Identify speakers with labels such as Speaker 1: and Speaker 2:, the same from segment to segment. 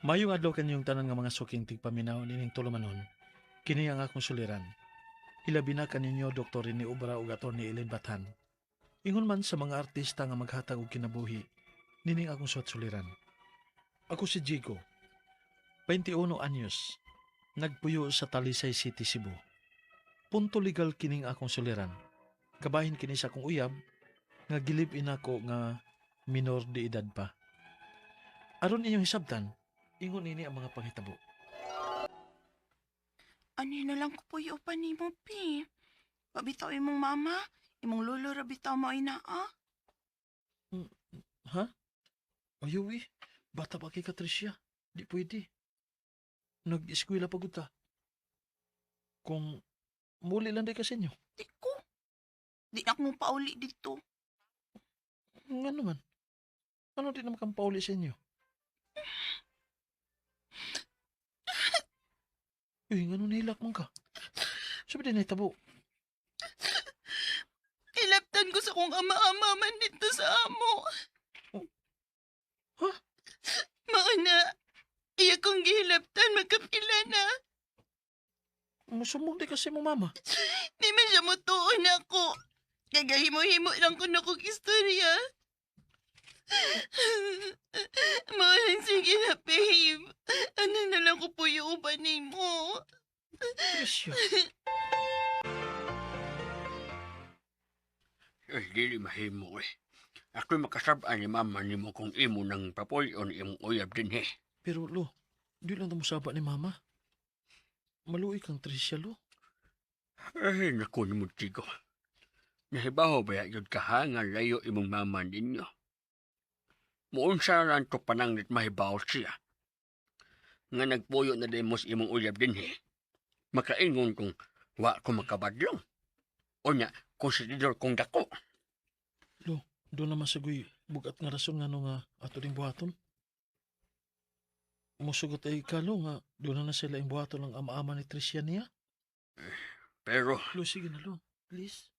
Speaker 1: Mayong adlaw kaninyong tanan nga mga suking tigpaminaw nining tulumanon. Kini ang akong suliran. Hilabi na kaninyo Dr. Rene Obra ug Atty. Ellen Bathan. Ingon man sa mga artista nga maghatag og kinabuhi, nining akong suwat suliran. Ako si Jigo, 21 anyos, nagpuyo sa Talisay City, Cebu. Punto legal kining akong suliran. Kabahin kini sa akong uyab, nga gilip inako nga minor de edad pa. Aron inyong hisabtan, ingon nini ang mga panghitabo.
Speaker 2: Ano na lang ko po yung nimo, Pi. Pabitaw imong mama, imong lolo ra bitaw mo inaa.
Speaker 1: Ha? Ayaw eh. Bata pa kay Katricia. Di pwede. Nag-eskwela pa gud ta. Kung muli lang di kasi inyo.
Speaker 2: Di ko. Di na akong pauli dito.
Speaker 1: Nga naman. Ano di naman kang pauli sa inyo? Uy, nga nung nahilak man ka. Sabi din nahitabo.
Speaker 2: Kilaptan ko sa kong ama-ama man dito sa amo.
Speaker 1: Oh. Ha?
Speaker 2: Mauna, iya kong gihilaptan, magkapila na.
Speaker 1: Musumong di kasi mo mama.
Speaker 2: Di man siya mutuon ako. Kagahimo-himo lang ko na kong istorya. Mauna, sige na, babe. Ano na lang ko po yung uban nimo?
Speaker 1: Tricia.
Speaker 3: Eh, dili mahimo eh. Ako'y makasab-an ni mama nimo kung imo nang papuyon imong uyab dinhi.
Speaker 1: Pero lo, di lang ta ni mama. Maluoy kang Tricia, lo.
Speaker 3: Eh, naku nimo Tigo. Nahibaw ba yun ka ha nga layo imong mama ninyo? Muunsa ran to pananglit mahibaw siya. Nga nagpuyo na demos imong uyab dinhi. Makaingon kung wa ko makabadlong. Unya, konsidor kong dako.
Speaker 1: Lo, doon naman sa guy, bugat nga rason nga no nga ato ding buhaton. Musugot ay kalo nga, doon na na sila yung buhaton ng ama-ama ni Tricia niya.
Speaker 3: Pero,
Speaker 1: Lo, sige na lo, please.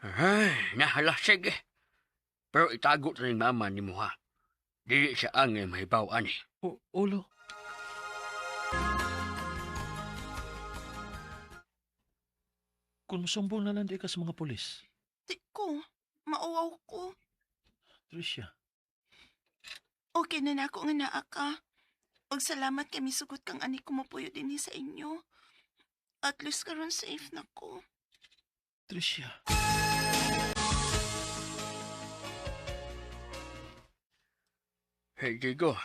Speaker 3: ay, nahala, sige. Pero itago ta ni mama ni mo ha. Dili siya angay mahibaw ani.
Speaker 1: O, lo. Kung musumbong na lang di ka sa mga pulis.
Speaker 2: Di ko. Mauwaw ko.
Speaker 1: Tricia,
Speaker 2: Okay na nako nga naa ka. Og salamat kay misugot kang ani ko mapuyo dinhi sa inyo. At least karon safe na ko.
Speaker 1: Tricia.
Speaker 3: Hey, Diego.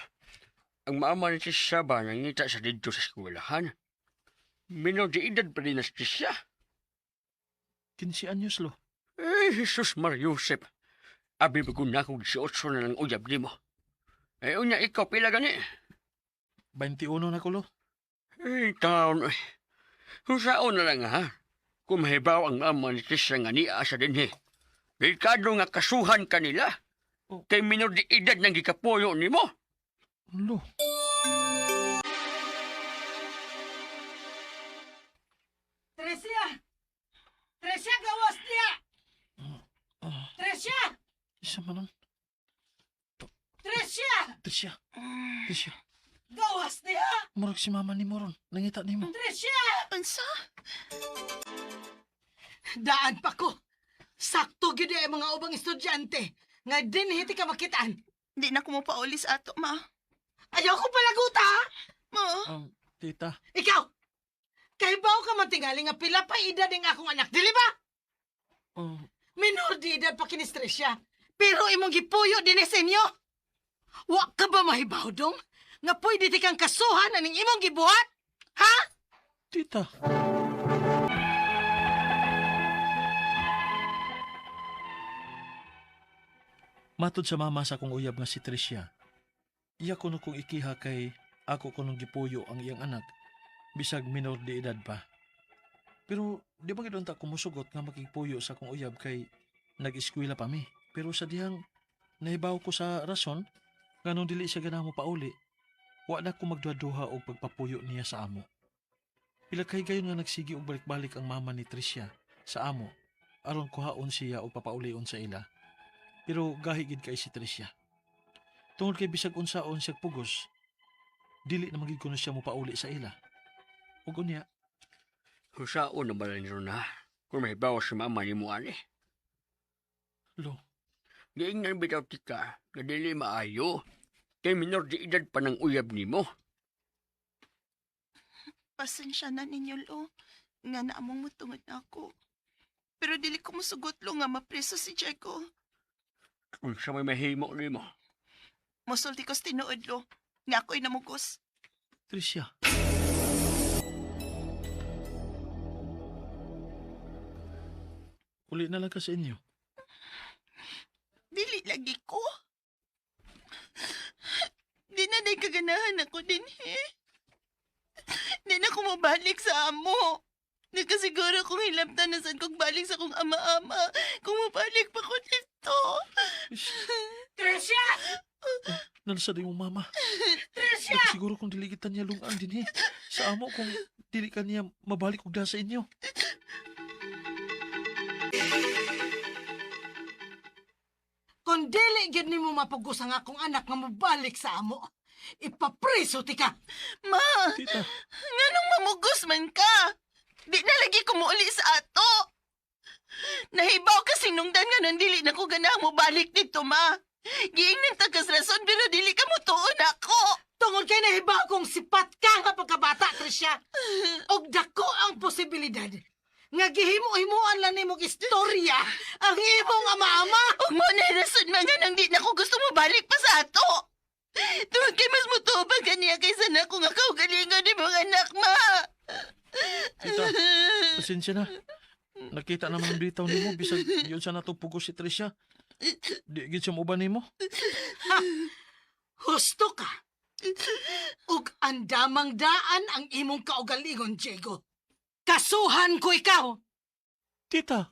Speaker 3: Ang mama ni Trisha ba nangita sa dito sa eskwelahan? Minor de edad pa din na si Trisha.
Speaker 1: 15 anyos, lo.
Speaker 3: Eh, Jesus Mariusep. Abi ba kung nakong 18 na lang uyab nimo. Eh, unya ikaw pila gani.
Speaker 1: 21 na ko, lo.
Speaker 3: Eh, taon. Eh. Husaon na lang ha. Kung mahibaw ang mama ni Trisha nga niya sa dinhi. Delikado nga kasuhan kanila.
Speaker 1: Oh.
Speaker 3: Kay minor de edad nang gikapuyo nimo.
Speaker 1: Lo.
Speaker 4: Tresia! Tresia, gawas niya!
Speaker 1: Ah,
Speaker 4: Tresia!
Speaker 1: isa man lang.
Speaker 4: Tresia!
Speaker 1: Tricia, Tricia.
Speaker 4: Gawas niya!
Speaker 1: Murag si mama ni Moron. Nangita ni mo.
Speaker 4: Tresia!
Speaker 2: Unsa?
Speaker 4: Daan pa ko! Sakto gyud ay mga ubang estudyante nga dinhi ti ka makitaan.
Speaker 2: Di na ko mopauli sa ato, ma.
Speaker 4: Ayaw ko palaguta! Ha?
Speaker 2: Ma,
Speaker 1: Tita,
Speaker 4: Ikaw! Kay baw ka man tingali nga pila pa edad ang akong anak, dili ba?
Speaker 1: oh,
Speaker 4: Minor di edad pa kinis Tresia. Pero imong gipuyo dinhi sa inyo. Wa ka ba mahibaw dong? Nga pwede ti kang kasuhan aning imong gibuhat? Ha?
Speaker 1: tita. Matod sa mama sa akong uyab nga si Tricia, iya kuno kong ikiha kay ako kunong gipuyo ang iyang anak, bisag minor de edad pa. Pero di ba gid unta ko musugot nga makigpuyo sa akong uyab kay nag-eskwela pa mi. Pero sa dihang nahibaw ko sa rason nganong dili siya ganahan mo pauli, wa na ko magduha-duha og pagpapuyo niya sa amo. Pila kay gayon nga nagsigi og balik-balik ang mama ni Tricia sa amo aron kuhaon siya og papaulion sa ila. Pero gahi gid kay si Tricia. Tungod kay bisag unsaon siya pugos, Dili na magid kuno siya mopauli sa ila. Ug unya,
Speaker 3: Husaon na ba lang na kung mahibaw si mama ni mo ani.
Speaker 1: Lo,
Speaker 3: Giingnan bitaw tika nga dili maayo. Kay minor di edad pa ng uyab nimo.
Speaker 2: Pasensya na ninyo, lo. Nga na among mutungod na ako. Pero dili ko musugot, lo, nga mapreso si Diego.
Speaker 3: Unsa may mahimo nimo?
Speaker 2: Musulti ko sa tinuod, lo. Nga ako'y namugos.
Speaker 1: Tricia. Uli na lang ka sa inyo.
Speaker 2: Dili lagi ko. Di na day kaganahan ako din, eh. Di na ko mabalik sa amo. Nagkasiguro kong hilabtan na saan kong balik sa kong ama-ama. Kung mabalik pa ko dito.
Speaker 1: Ish,
Speaker 4: Tricia!
Speaker 1: nalasa di mo mama.
Speaker 4: Tricia!
Speaker 1: Nagkasiguro kung dili kita niya lungan din eh. Sa amo kung dili ka niya mabalik og da sa inyo.
Speaker 4: Kung dili gyud nimo mapugos ang akong anak nga mobalik sa amo, ipapriso ti ka.
Speaker 2: Ma,
Speaker 1: Tita,
Speaker 2: nganong mamugos man ka? Di na lagi ko muuli sa ato. Nahibaw kasi nungdan nga nun dili na ko ganahang mobalik dito, ma. Giingnan ta kas rason pero dili ka mutuon ako.
Speaker 4: Tungod kay nahibaw kong sipat ka nga pagkabata, Tricia. Og dako ang posibilidad nga gihimo-himuan lang nimong istorya ang imong ama-ama.
Speaker 2: Huwag mo na rason mga nang di na ko gusto mo balik pa sa ato. Tungod kay mas mutuo pa kaniya kaysa na kung ako galingon ni mga anak, ma.
Speaker 1: Tita, pasensya na. Nakita naman ang bitaw nimo bisag yun sa nato pugos si Tricia. Di gid siya moban nimo.
Speaker 4: Husto ka. Ug andamang daan ang imong kaugalingon, Diego. Kasuhan ko ikaw.
Speaker 1: Tita.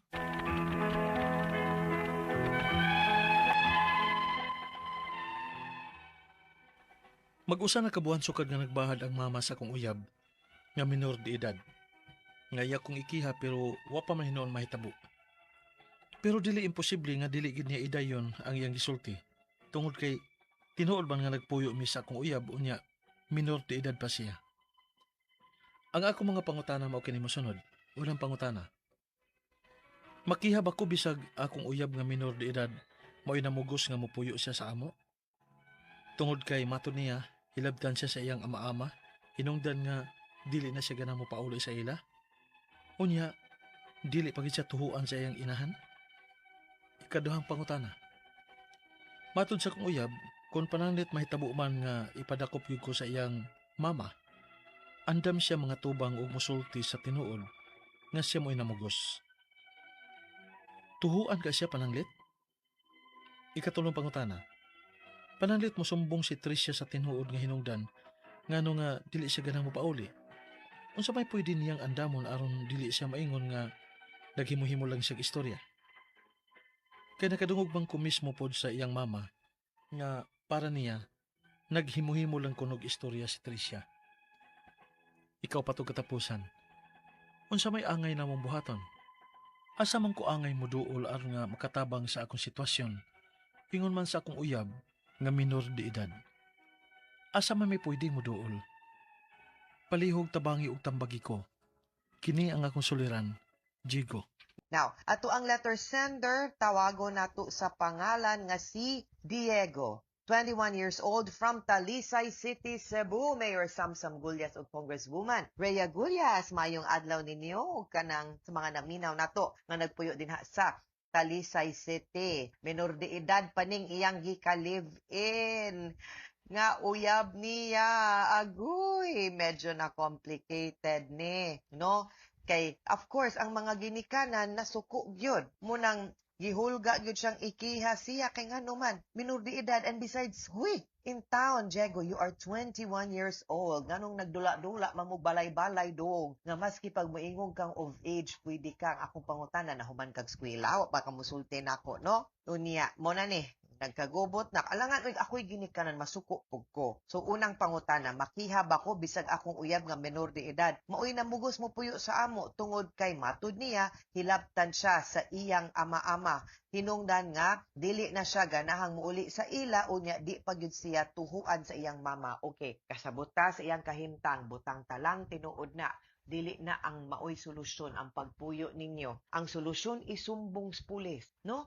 Speaker 1: Mag-usa na kabuhan sukad nga nagbahad ang mama sa akong uyab nga minor de edad. Nga iya kong ikiha pero wa pa man hinuon mahitabo. Pero dili imposible nga dili gid niya idayon ang iyang gisulti tungod kay tinuod man nga nagpuyo mi sa akong uyab unya minor de edad pa siya. Ang ako mga pangutana mao kini mosunod. Unang pangutana. Makiha ba ko bisag akong uyab nga minor de edad mao'y namugos nga mupuyo siya sa amo? Tungod kay mato niya, hilabtan siya sa iyang ama-ama, hinungdan nga dili na siya ganang mopauli sa ila. Unya, dili pa gid siya tuhuan sa iyang inahan. Ikaduhang pangutana. Matod sa akong uyab, kung pananglit mahitabo man nga ipadakop gyud ko sa iyang mama, andam siya mga tubang ug musulti sa tinuod nga siya mo'y namugos. Tuhuan ka siya pananglit? Ikatulong pangutana. Pananglit mo sumbong si Tricia sa tinuod nga hinungdan ngano nga dili siya ganang mopauli. Unsa may pwede niyang andamon aron dili siya maingon nga naghimo-himo lang siyang istorya. Kay nakadungog bang ko mismo pod sa iyang mama nga para niya naghimo-himo lang kunog istorya si Tricia. Ikaw pa to katapusan. Unsa may angay na mong buhaton? Asa man ko angay mo duol aron nga makatabang sa akong sitwasyon. Ingon man sa akong uyab nga minor de edad. Asa man may pwede mo duol? Palihog tabangi og tambagi ko. Kini ang akong suliran, Jigo.
Speaker 5: Now, ato ang letter sender, tawago nato sa pangalan nga si Diego. 21 years old from Talisay City, Cebu. Mayor Samsam Gullas ug Congresswoman Rhea Gullas, mayong adlaw ninyo ug kanang sa mga naminaw nato nga nagpuyo dinha sa Talisay City. Menor de edad pa ning iyang gika-live-in nga uyab niya. Agoy, medyo na complicated ni, no? Kay of course ang mga ginikanan nasuko gyud. Munang gihulga gyud siyang ikiha siya kay ngano man minor de edad, and besides, huy, in town, Diego, you are 21 years old, nganong nagdula-dula man mo balay-balay dong nga maski pag moingong kang of age pwede kang akong pangutana na human kag eskwela wa pa ka musulti nako, no? Unya mo na ni. Nagkagubot na alangan uy ako'y ginikanan masuko pug ko. So unang pangutana, makiha ba ko bisag akong uyab nga menor de edad? Maoy namugos mo puyo sa amo tungod kay matud niya hilabtan siya sa iyang ama-ama. Hinungdan nga dili na siya ganahang muuli sa ila unya di pa gyud siya tuhuan sa iyang mama. Okay, kasabot ta sa iyang kahimtang, butang talang tinuod na dili na ang maoy solusyon ang pagpuyo ninyo. Ang solusyon isumbong sa pulis, no?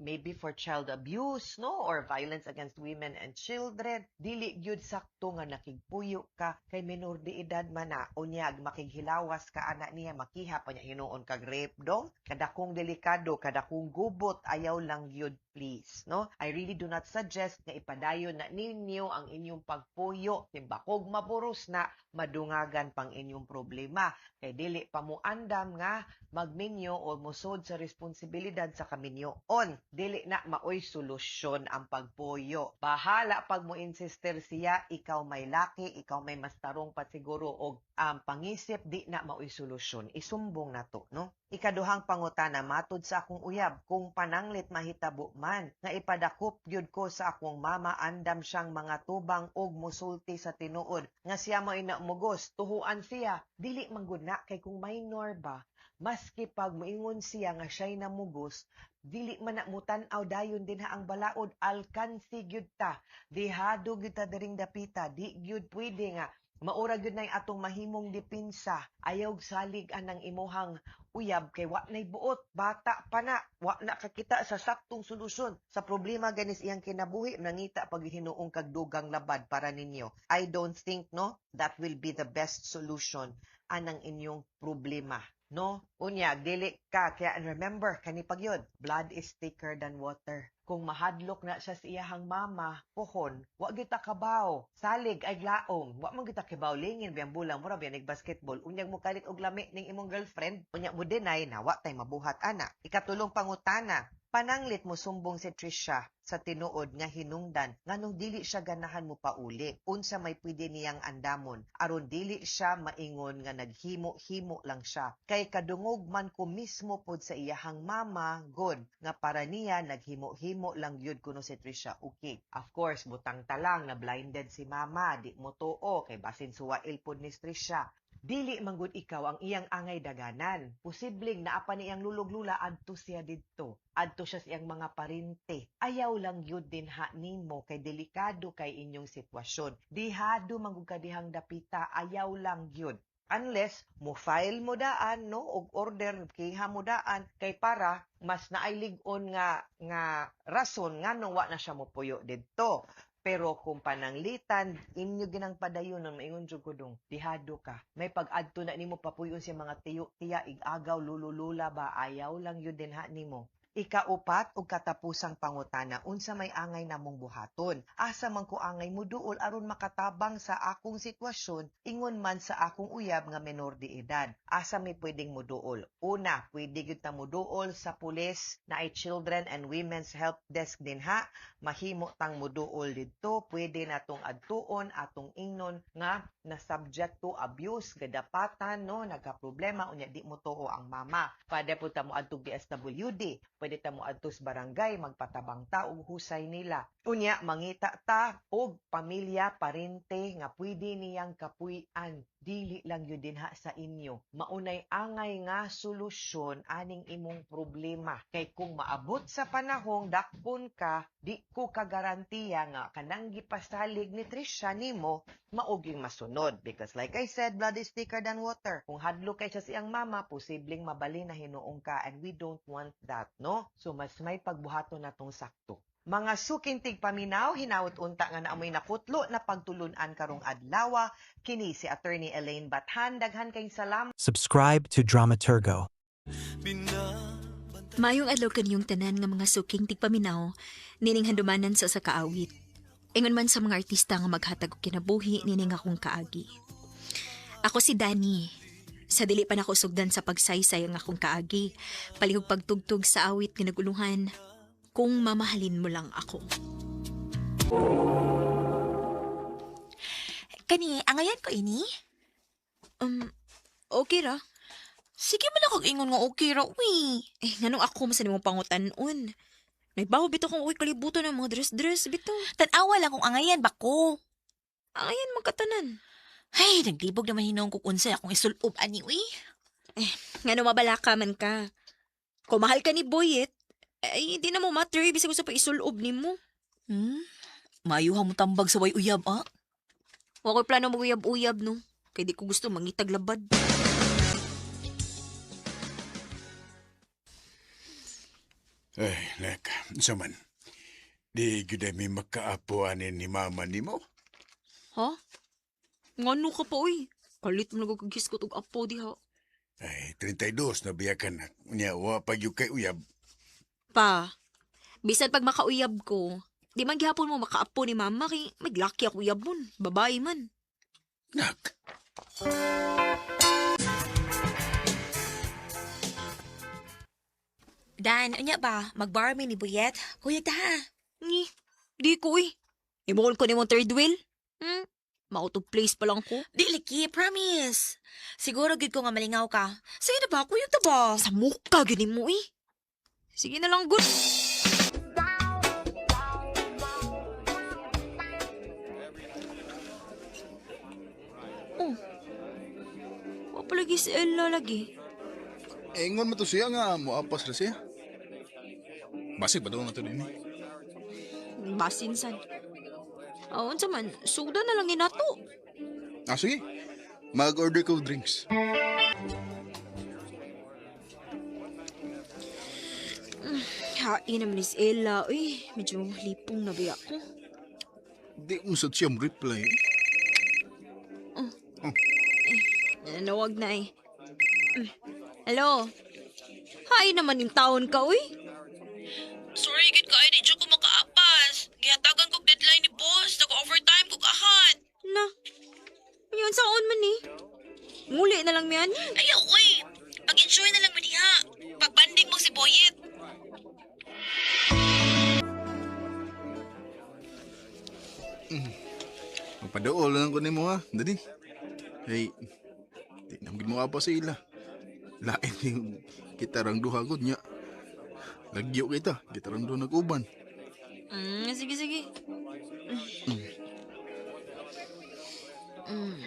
Speaker 5: Maybe for child abuse, no? Or violence against women and children. Dili gyud sakto nga nakigpuyo ka kay menor de edad man na. Unyag makighilawas ka ana niya, makiha pa niya hinuon kag rape dong. Kadakong delikado, kadakong gubot, ayaw lang gyud please, no? I really do not suggest nga ipadayon na ninyo ang inyong pagpuyo. Timbakog maburos na madungagan pang inyong problema. Kay dili pa mo andam nga magminyo o musod sa responsibilidad sa kaminyoon. Dili na maoy solusyon ang pagpuyo. Bahala pag mo insister siya, ikaw may laki, ikaw may mas tarong pa siguro og pangisip, di na maoy solusyon. Isumbong na to, no? Ikaduhang pangutana, matud sa akong uyab, kung pananglit mahitabo man, nga ipadakop gyud ko sa akong mama, andam siyang mga tubang og musulti sa tinuod, nga siya mo inamugos, tuhuan siya, dili man gud na kay kung minor ba, maski pag moingon siya nga siya'y namugos, dili man na mutan-aw dayon dinha ang balaod, alkansi gyud ta, dihado gyud ta diring dapita, di gyud pwede nga maura gyud nay atong mahimong depensa. Ayaw salig anang imuhang uyab kay wa nay buot, bata pa na, wa na kakita sa saktong solusyon sa problema ganis iyang kinabuhi, nangita pag hinuong kag dugang labad para ninyo. I don't think, no, that will be the best solution anang inyong problema, no? Unya dili ka kaya, and remember kani pagyud, blood is thicker than water. Kung mahadlok na siya sa iyahang mama pohon, wa gyud ta kabaw salig ay glaong, wa man gyud ta kibaw lingin biyang bulang mura biya basketball, unyag mo kalit og lami ning imong girlfriend, unya mo deny na wa tay mabuhat ana. Ikatulong pangutana, pananglit mo sumbong si Trisha sa tinuod nga hinungdan nganong dili siya ganahan mo pauli, unsa may pwede niyang andamon aron dili siya maingon nga naghimo-himo lang siya, kay kadungog man ko mismo pod sa iyahang mama god nga para niya naghimo-himo lang gyud kuno si Trisha. Okay, of course butang talang na blinded si mama, di mo tuo kay basin suwail pod ni Trisha. Dili man gud ikaw ang iyang angay daganan. Posibleng naa pa niyang luluglula, adto siya didto. Adto siya sa iyang mga parente. Ayaw lang gyud dinha nimo kay delikado kay inyong sitwasyon. Dihado man gud ka dihang dapita, ayaw lang gyud. Unless mo file mo daan, no, og order kiha mo daan kay para mas naay lig-on nga nga rason nganong wa na siya mopuyo didto. Pero kung pananglitan, inyo ginang padayon maingon jud ko dong, dihado ka. May pag-adto na nimo papuyon sa mga tiyo, tiya, igagaw, lululula ba, ayaw lang yun dinha nimo. Ikaupat ug katapusang pangutana, unsa may angay namong buhaton? Asa man ko angay muduol aron makatabang sa akong sitwasyon, ingon man sa akong uyab nga menor de edad? Asa may pwedeng muduol? Una, pwede gyud ta muduol sa pulis na ay Children and Women's Help Desk dinha. Mahimo tang muduol didto, pwede natong adtuon atong ingnon nga na subject to abuse, gadapatan, no, nagka-problema unya di mo tuo ang mama. Pwede pud ta mo adtog DSWD, pwede ta mo adto sa barangay, magpatabang ta og husay nila. Unya mangita ta og pamilya, parente nga pwede niyang kapuy-an. Dili lang yun dinha sa inyo. Maunay angay nga solusyon aning imong problema. Kay kung maabot sa panahong dakpon ka, di ko kagarantiya nga kanang gipasalig ni Trisha nimo mauging masunod. Because like I said, blood is thicker than water. Kung hadlok kay siya sa iyang mama, posibleng mabali na hinuong ka, and we don't want that, no? So mas may pagbuhaton natong sakto. Mga suking tigpaminaw, hinaut unta nga naamoy nakutlo na pagtulunan karong adlawa. Kini si Attorney Elaine Bathan. Daghan kayong salamat.
Speaker 6: Subscribe to Dramaturgo.
Speaker 7: Maayong adlaw kaniyong tanan nga mga suking tigpaminaw, nining handumanan sa usa ka awit. Ingon man sa mga artista nga maghatag og kinabuhi nining akong kaagi. Ako si Dani. Sa dili pa nako sugdan sa pagsaysay ang akong kaagi, palihog pagtugtog sa awit nga naguluhan, "Kung Mamahalin Mo Lang Ako."
Speaker 8: Kani, angayan ko ini?
Speaker 7: Okay ra.
Speaker 8: Sige man akong ingon nga okay ra, uy.
Speaker 7: Eh, nganong ako man sa nimong pangutan-on? Naibaho bitaw kung uy kalibutan ng mga dress-dress bitaw.
Speaker 8: Tanawa lang kung angayan ba ko.
Speaker 7: Angayan magkatanan.
Speaker 8: Ay, naglibog naman hinuong kung unsay akong isulob ani uy.
Speaker 7: Eh, Nga mabala ka man ka. Kung mahal ka ni Boyet, ay hindi na mo matter bisag sa paisulob nimo.
Speaker 8: Hmm? Mayuha mo tambag sa way uyab ah.
Speaker 7: Wa ko'y plano maguyab-uyab no. Kay di ko gusto mangitag labad.
Speaker 9: Ay, nak, unsa man. Di gyud ay may makaapo ani ni mama nimo.
Speaker 7: Ha? Ngano ka pa uy? Kalit mo nagkagiskot og apo diha.
Speaker 9: Ay, 32 na biya ka nak. Unya, wa pa gyud kay uyab.
Speaker 7: Pa, bisan pag makauyab ko, di man gihapon mo makaapo ni mama kay maglaki ako uyabon, babae man.
Speaker 9: Nak,
Speaker 8: Dan, unya ba? Mag-bar mi ni Buyet? Kuyag ta ha.
Speaker 7: Ni, di ko uy. Imol ko ni mong third wheel. Hmm? Ma-out of place pa lang ko.
Speaker 8: Di liki, promise. Siguro gid ko nga malingaw ka. Sige na ba, kuyog ta ba?
Speaker 7: Sa mukha gini mo eh. Sige na lang, good. Oh. Wa pa lagi si Ella lagi.
Speaker 10: Ingon mo to siya nga, moapas ra siya. Basig ba daw na to din eh?
Speaker 7: Basin sad. Oh, unsa man, sugdan na lang ni nato.
Speaker 10: Ah, sige. Mag-order ko drinks.
Speaker 7: Hain naman ni si Ella. Uy, medyo lipong na biya ko.
Speaker 10: Di mo sad siya mo-reply.
Speaker 7: Nanawag na eh. Hello? Hain naman yung taon ka, uy.
Speaker 8: Sorry, gid ka ay di jud ko makaapas. Gihatagan kog deadline ni boss, nag-overtime kog ahad.
Speaker 7: Na, yun saon man eh. Muli na lang miyan.
Speaker 8: Ayaw, uy. Pag-enjoy na lang mo diha. Pagbanding mo si Boyet.
Speaker 10: Magpadool lang ko nimo ha. Dali. Hey, di na mo pa sa ila. Lain yung kita rang duha gud nya. Lagyo kita, kita rang duha nag-uban.
Speaker 7: Sige, sige. Mm.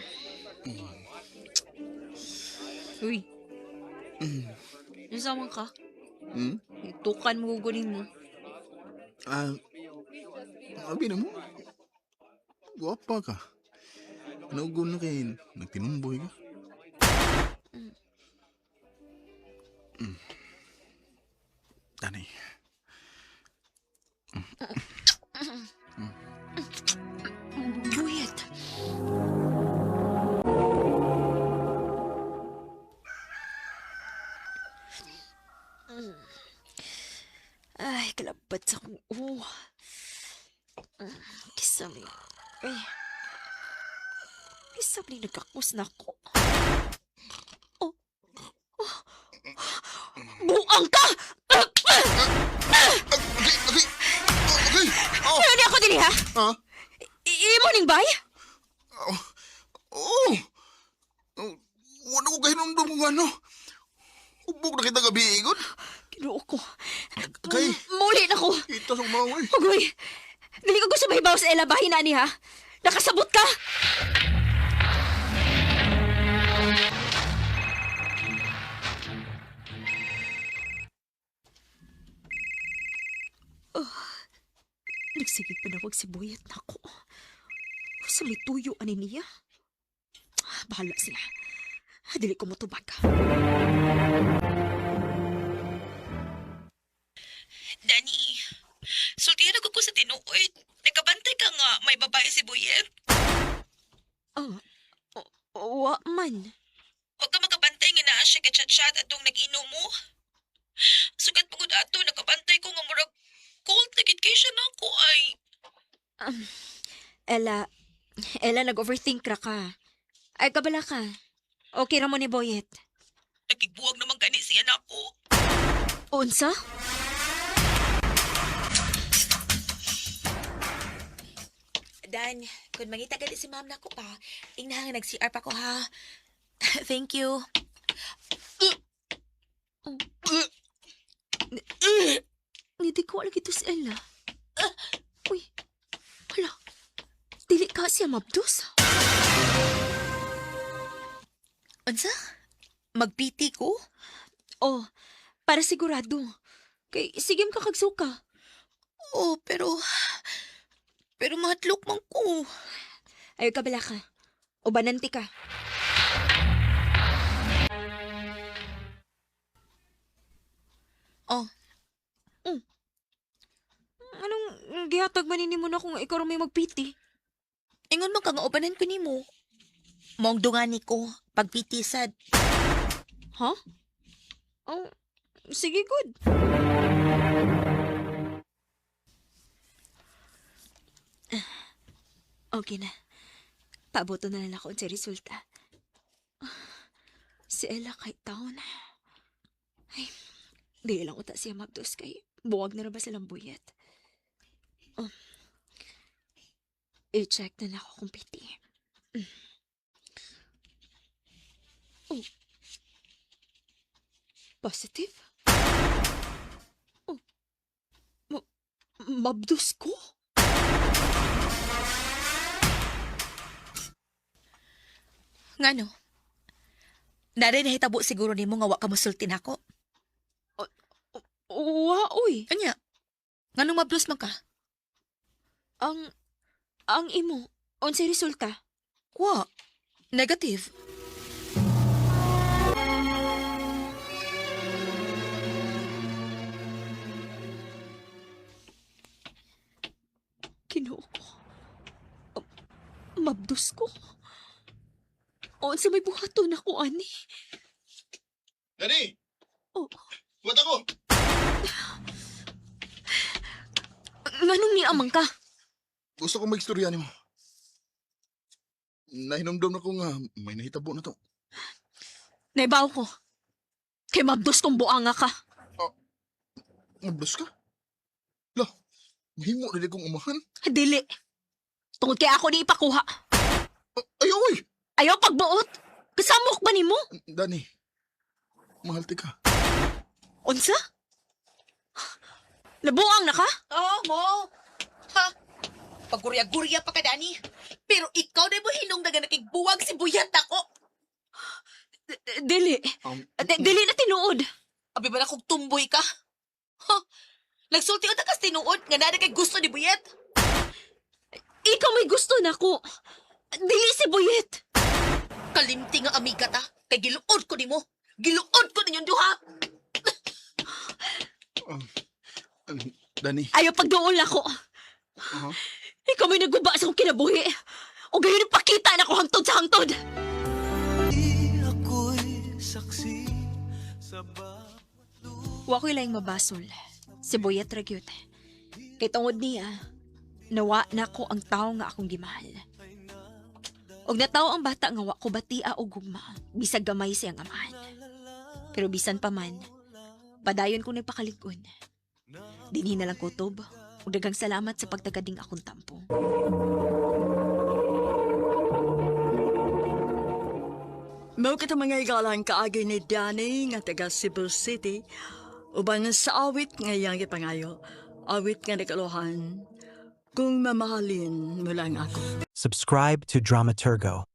Speaker 7: Uy. Nasaman ka?
Speaker 10: Hmm?
Speaker 7: Itukan mo gugunin mo.
Speaker 10: Ah, abi na mo. Guwapa ka. Naugon na kay nagtinumboy ka. Mm. Dani.
Speaker 7: Buyet. Ay, kalabat sa akong ulo. Kisa may... Ay. Kisa may nagkakus na ako. Oh. Oh. Buang ka!
Speaker 10: Okay, okay. Okay. Oh.
Speaker 7: Ano niya ako dili ha?
Speaker 10: Ha?
Speaker 7: Imo ning bay?
Speaker 10: Oh. Oh. Wala ko kahinumdum kung ano. Hubog na kita gabi, igod.
Speaker 7: Ginoo ko.
Speaker 10: Kay,
Speaker 7: Muli na ko.
Speaker 10: ito sa umaw eh.
Speaker 7: Ugoy! Dili ko gusto mahibaw sa Ella bahin ani ha. Nakasabot ka! Oh, nagsige panawag si Boyet nako. Sa may tuyo ani niya. Bahala sila. Dili ko motubag.
Speaker 8: Danny, sultihan ako ko sa tinuod. Nagkabantay ka nga, may babae si Boyet.
Speaker 7: Ah, wa man.
Speaker 8: Huwag ka makabantay nga naa siya kachat-chat atong nag-inom mo. Sugat pagod ato, nakabantay ko nga murag cold na gid kay siya nako ay.
Speaker 7: Ella, Ella, nag-overthink ra ka. Ay, kabala ka. Okay ra mo ni Boyet.
Speaker 8: Nagigbuwag naman gani siya nako.
Speaker 7: Unsa?
Speaker 8: Dan, kung mangita gali si ma'am nako pa, ingna nga nag-CR pa ko ha. Thank you.
Speaker 7: Nidiko lagi to si Ella. Uy, hala. Dili ka siya mabdos.
Speaker 8: Unsa? Magpiti ko?
Speaker 7: Oh, para sigurado. Kay sige ka kagsuka.
Speaker 8: Oh, pero... Pero mahadlok man ko.
Speaker 7: Ayaw ka bala ka. O bananti ka.
Speaker 8: Oh.
Speaker 7: Anong gihatag man nimo na kung ikaw ra may magpiti?
Speaker 8: Ingon man ka nga ubanan ko nimo. Maong dungani ko, pagpiti sad.
Speaker 7: Ha? Oh, sige good. Okay na. Paboto na lang ako sa resulta. Si Ella kay taon. Ay, di lang uta siya mabdos kay buwag na ra ba silang buyat. Oh. I-check na lang ako kung piti. Oh. Positive? Oh. Mabdos ko?
Speaker 8: Ngano? Nari nahitabo siguro nimo nga wa ka mosulti nako.
Speaker 7: Wa, uy.
Speaker 8: Anya? Nganong mablos man ka?
Speaker 7: Ang imo, unsay resulta?
Speaker 8: Wa. Negative.
Speaker 7: Ginoo ko. Mabdos ko. Unsa may buhaton ako ani?
Speaker 10: Dani!
Speaker 7: Oh.
Speaker 10: Buhat ako!
Speaker 7: Nganong niamang ka?
Speaker 10: Gusto kong magstorya nimo. Nahinumdum na ko nga may nahitabo na to.
Speaker 7: Naibaw ko. Kay mabdos kong buanga ka.
Speaker 10: Mablos ka? La, mahimo na di kong umahan.
Speaker 7: Dili. Tungod kay ako ni ipakuha.
Speaker 10: Ay, oy!
Speaker 7: Ayaw pagbuot. Kasamok ba nimo?
Speaker 10: Dani, mahal ti ka.
Speaker 7: Unsa? Nabuang na ka?
Speaker 8: Oh, mo. Ha? Pagurya-gurya pa ka, Dani. Pero ikaw na mo hinungdagan nakigbuwag si Buyat ako.
Speaker 7: Dili. Dili na tinuod.
Speaker 8: Abi ba na kung tumboy ka? Ha? Nagsulti ka kas tinuod nga naa kay gusto ni Buyet.
Speaker 7: Ikaw may gusto na ko. Dili si Buyet.
Speaker 8: Kalimti nga amiga ta. Kay giluod ko nimo. Giluod ko ninyong duha.
Speaker 10: Dani,
Speaker 7: Ayaw pagduol ako.
Speaker 10: uh-huh.
Speaker 7: Ikaw may naguba sa akong kinabuhi. O gayon pakita na ko hangtod sa hangtod. Wa ko'y laing mabasol. Si Boyet ra gyud. Kay tungod niya, nawa na ko ang tao nga akong gimahal. Og nataw ang bata nga wa ko batia o gugma, bisag gamay siyang amahan. Pero bisan pa man, padayon ko nagpakalig-on. Dinhi na lang kutob, ug daghang salamat sa pagtagading akong tampo.
Speaker 11: Mao kita mga igalang kaagi ni Danny nga taga Cebu City uban sa awit nga iyang gipangayo. Awit nga nagaluhan kung mamahalin mo lang ako.
Speaker 6: Subscribe to Dramaturgo.